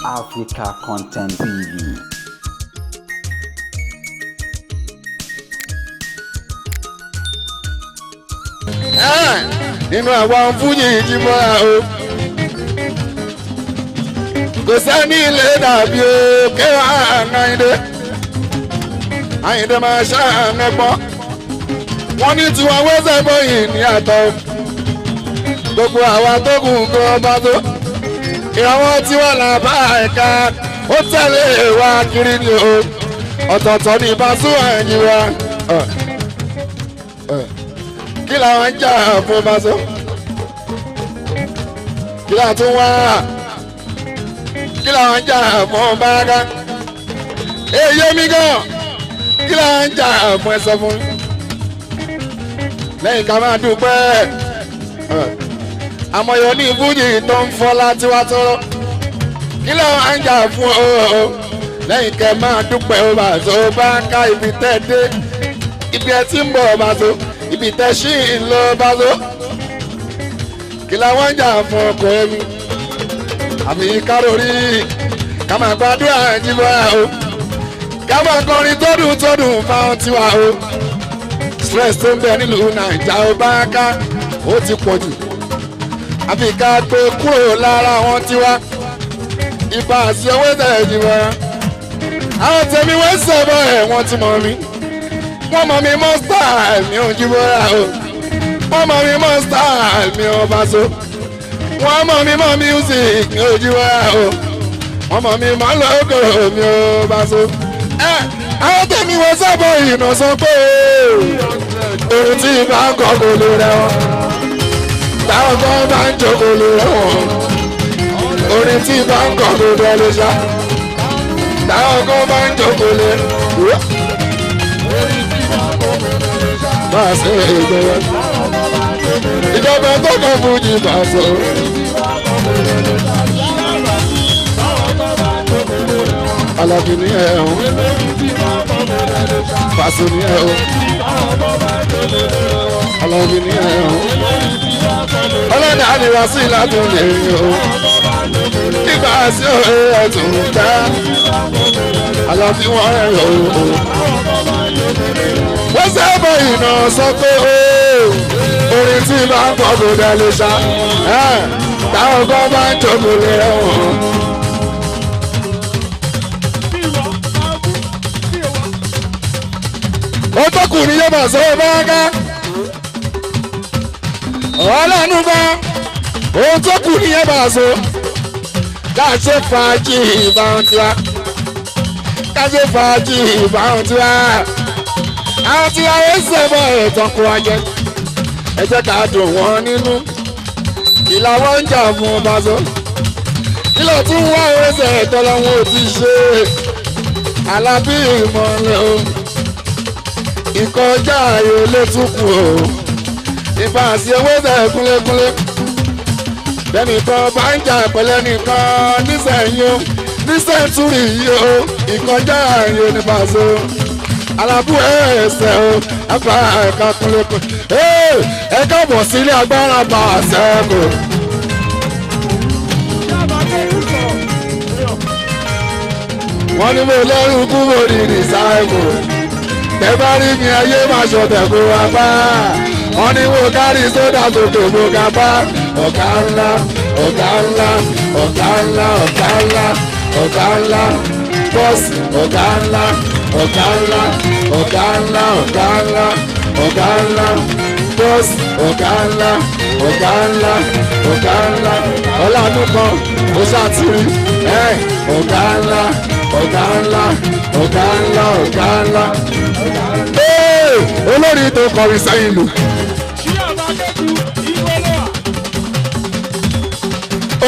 Africa Content TV. Nínú àwọn fújì jímọ́ra o, kò sẹ́ni ilé dàbí o. Kéwà Àyìndé, Àyìndé máa ṣàmẹ́gbọ́n. Wọ́n ní tiwa wẹ́sẹ̀ bọ́yìn ní àtọ̀. Gbogbo àwa tó kù kan bá tó ìrànwọ́ tiwa là bá ẹ̀ka ó tẹ̀lé wa kiri ni o. Ọ̀tọ̀ọ̀tọ̀ ní Pasuma ẹ̀yìn wa. Kí làwọn ń jà fún Paso? Kí làwọn tún wá? Kí làwọn ń jà fún Báraká? Èyí mi gan, kí làwọn ń jà fún? Ẹ sọ fún mi. Lẹ́yìn ká máa dúpẹ́, àmọ̀yọ̀ ní fújì tó ń fọ́lá tiwa tọrọ. Kí làwọn ń jà fún o? Lẹ́yìn kẹ́ máa dúpẹ́ o, Paso bá ká ibi tẹ́ dé, ibi ẹ ti ń bọ̀ Paso, ibi tẹ́ ṣì ń lọ Paso. Kí làwọn ń jà fún ọkọ ẹ̀mí? Àfi kárórì ká máa gbàdúrà jíbọ́ o, ká máa kọrin tọdún tọdún fáwọn tiwa o. Stress tó ń bẹ nílùú Nàìjà ó bá ká ó ti pọ̀ jù, àfi ká gbé kúrò lára wọn tiwa. Ibà sí owó tẹ̀ jíbọ́. Àwọn tẹ̀mí wọ́n sọ̀bọ̀ ẹ̀, wọ́n ti mọ̀ mí, wọ́n mọ̀ mí mọ́ style mi ò jíbọ́ra o, wọ́n mọ̀ mí mọ́ style mi ò Paso, wọ́n mọ̀ mí mọ́ music mi ò jíbọ́ra o, wọ́n mọ̀ mí mọ́ lóko mi ò Paso. Àwọn tẹ̀mí wọ́n sọ̀bọ̀ ìnà sọ pé orin tí bá ń kọ́ kò lè rẹ̀ wọ́n, táwọn kan bá ń jó kò lè rẹ̀ wọ́n. Orin tí bá ń kọ́ kò lè lè ṣá, táwọn kan bá ń jó kò lè rẹ̀ máa ṣe ìjọba. Ìjọba tó kàn fújì Paso. Alábí ní ẹ̀ o, Paso ní ẹ̀ o, Alábí ní ẹ̀ o. Ọlọ́dà ni wá sí ìlàdùn lè rí o. Ìgbà sí òye ẹ̀tún dá. Alábí wọ́n rẹ̀ o. Wọ́n sábà iná sọ pé orin tí bá ń kọ́ kò dẹ̀ lè ṣá, táwọn kan bá ń jókòó lè rẹ̀wọ̀n. Ó tọkùnrin yóò máa sọ bá ká ọlọ́run bá ohun tó kù ní yẹn máa sọ. Ká ṣe fàájì ìbáwọn tiwa, ká ṣe fàájì ìbáwọn tiwa. Àwọn tí ayé sọ̀bọ̀ ẹ̀tàn kó wa jẹ, ẹ jẹ́ ká dùn wọ́n nínú. Ìlà wọn ń jà fún Paso, kílò tún wá ẹsẹ̀ ẹ̀tọ́ lọ́wọ́ ò ti ṣe. Alábí ìmọ̀lẹ̀ o, ìkọjá ayé ló tún kù o. Ìbá sí owó tẹ̀ kúnlékúnlé. Bẹ́nìkan bá ń jà pẹ̀lẹ́ nìkan nísẹ̀yìn o, nísẹ̀ntúrì yìí o, ìkọjá ayé ní Paso. Alábú ẹsẹ̀ o, ẹ̀fà ẹ̀ka kúnlékún. Ẹ káàbọ̀ sílé agbára bá a sẹ́kù. Wọ́n ní mo lẹ́rù kú mo ní rìsáìkù. Tẹ bá rí mi ayé máa ṣọ̀tẹ̀ kó wa bá. Wọ́n ní mo kárí sódà sókè mo ga bá. Ọ̀gá ńlá, ọ̀gá ńlá, ọ̀gá ńlá, ọ̀gá ńlá, ọ̀gá ńlá, bọ́ọ̀sì, ọ̀gá ńlá, ọ̀gá ńlá, ọ̀gá ńlá, ọ̀gá ńlá, ọ̀gá ńlá, bọ́ọ̀sì, ọ̀gá ńlá, ọ̀gá ńlá, ọ̀gá ńlá, ọ̀làdún kan, ó ṣàtìrí, ẹ̀ ọ̀gá ńlá, ọ̀gá ńlá, ọ̀gá ńlá, ọ̀gá ńlá. Olórí tó kọrin sẹ́yìn lù.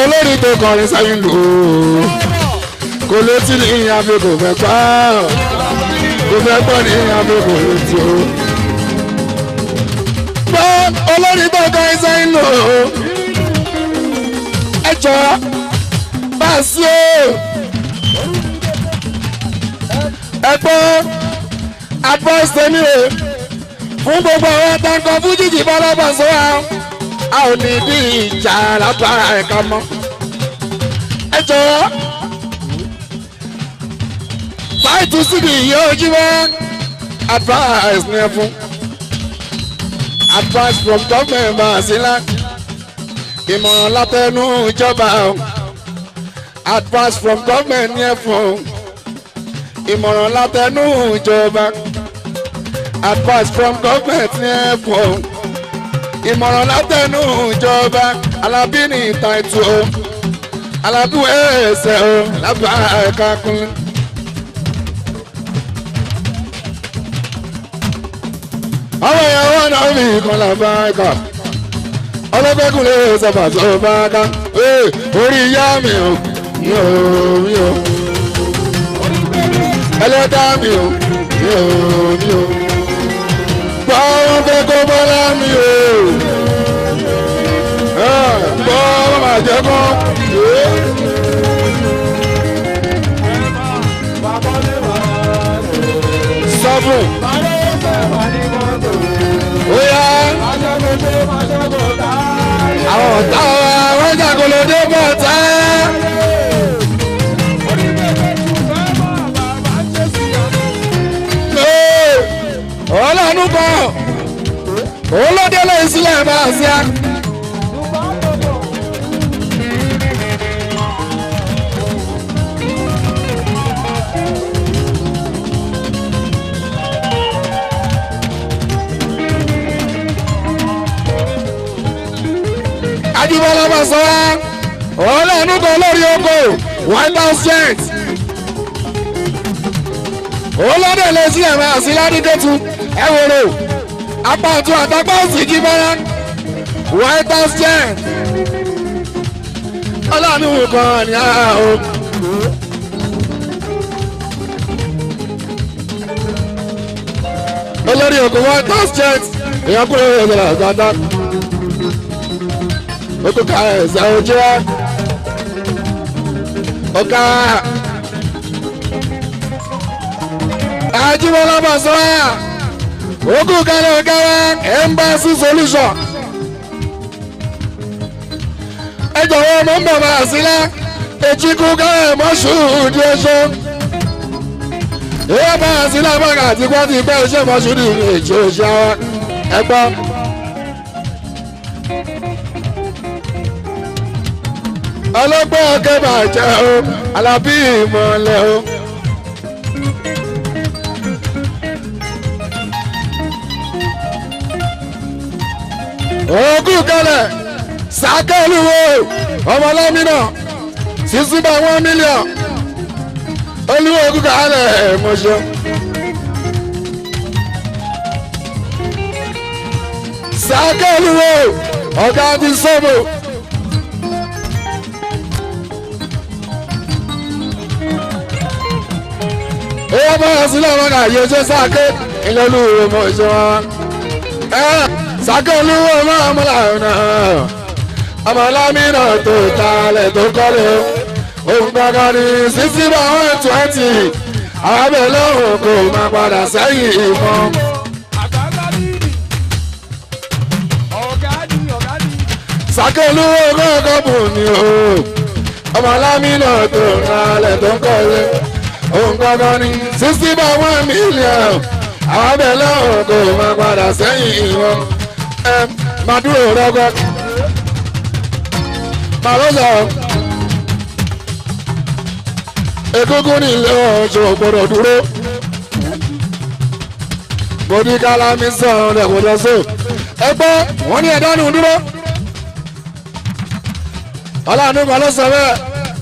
Olórí tó kọrin sẹ́yìn lù. Kò létí ní ìyànfi kò fẹ́ gbọ́. Kò fẹ́ gbọ́ ní ìyànfi kò létí o. Gbọ́ olórí tó kọrin sẹ́yìn lù. Ẹ jọ bá a sí o. Ẹ gbọ́ advice tèmi o fún gbogbo àwọn àtàkùn fújìjì bọ́lọ́bọ̀ sọ́wọ́ a ò ní bí ìjà lábára ẹ̀ka mọ́. Ẹ jọ̀ọ́. Title CD yóò jí wá. Advice ní ẹ fún. Advice from government Basila. Ìmọ̀ràn látẹnu ìjọba o. Advice from government ní ẹ fún. Ìmọ̀ràn látẹnu ìjọba. Advice from government ní ẹ fún. Ìmọ̀ràn látẹnu ìjọba. Alábí ní title o. Alábí ẹsẹ̀ o. Lábàá ẹ̀ka kúnlẹ̀. Àwọn èèyàn wọn náà fi kan làbá ẹ̀ka. Ọlọ́gbẹ́kùn lè sọ̀bà sọ̀bà ká. Orí ìyá mi ò mi ò mi ò. Ẹlẹ́dàá mi ò mi ò mi ò. Gbọ́ wọn fẹ́ kó bọ́lá mi ò. Gbọ́ wọn máa jẹ́ kó. Sọ fún. Oya àwọn ọ̀tá wa wọ́n jàgolo dé bọ̀ tá. Ọlọ́run kan olóde lè sílẹ̀ bá a ṣíà. Ajíbọ́lá bá sọ wá ọlọ́run kan lórí oko 1000 olóde lè sílẹ̀ máa sí ládìgẹ́tù ẹ̀wòrò apá ọ̀tún àtàpá òsì jí bọ́lá 1000 ọlọ́run kan ní àhó. Olórí oko 1000 èèyàn kúrò ìrẹsẹ̀ àgbàdá. Okuka ẹsẹ̀ ojú ẹ. Ọ̀ka Ajíbọ́lá Pasuma Okuka lọ́kàwá Embassy Solution. Ẹ jọ̀wọ́ mo ń bọ̀ bá a sílẹ̀. Èjìkú káyọ̀ mọ́ṣúù di oṣù. Ìyá bá a sílẹ̀ bàgà àti pọ́ntì pẹ́ iṣẹ́ mọ́ṣúù di èjì oṣù àwọn ẹgbọ́n. Ọlọ́gbọ́n ọ̀kẹ́ bàjẹ́ o, Alábí ìmọ̀lẹ̀ o. Ògùn kalẹ̀, Sàkẹ́lùwò, ọmọlámínà, 6.1 million. Olúwo ògùn kalẹ̀ mọ̀ṣọ́. Sàkẹ́lùwò, ọ̀gá ti sọ́mù. Owó bá sílẹ̀ wọn kà yẹ ṣe Sàké ilé olúwo mọ̀ ṣe wọn. Sàké olúwo máa mú làwọn ọmọlámínà tó talẹ̀ tó kọ́lé òun gbọ́ngàn ní 60 by 120 àwọn abẹ́ lọ́hùn kò máa padà sẹ́yìn ìmọ̀. Sàké olúwo kọ́kọ́ bù ní o ọmọlámínà tó talẹ̀ tó kọ́lé. Òun gbọ́ngàn ní 60 by 1 million àwọn abẹ́ lọ́hùn kò máa padà sẹ́yìn ìwọ̀n. Máa dúró rọ́gbọ́. Màlọ́sọ̀ egungun ní ilé ọ̀ṣọ́ gbọ́dọ̀ dúró. Mo ní kálámí sàn rẹ̀ kò lọ sí. Ẹ gbọ́ wọ́n ní ẹ̀dánù dúró. Ọlọ́run kan ló sọ bẹ́ẹ̀.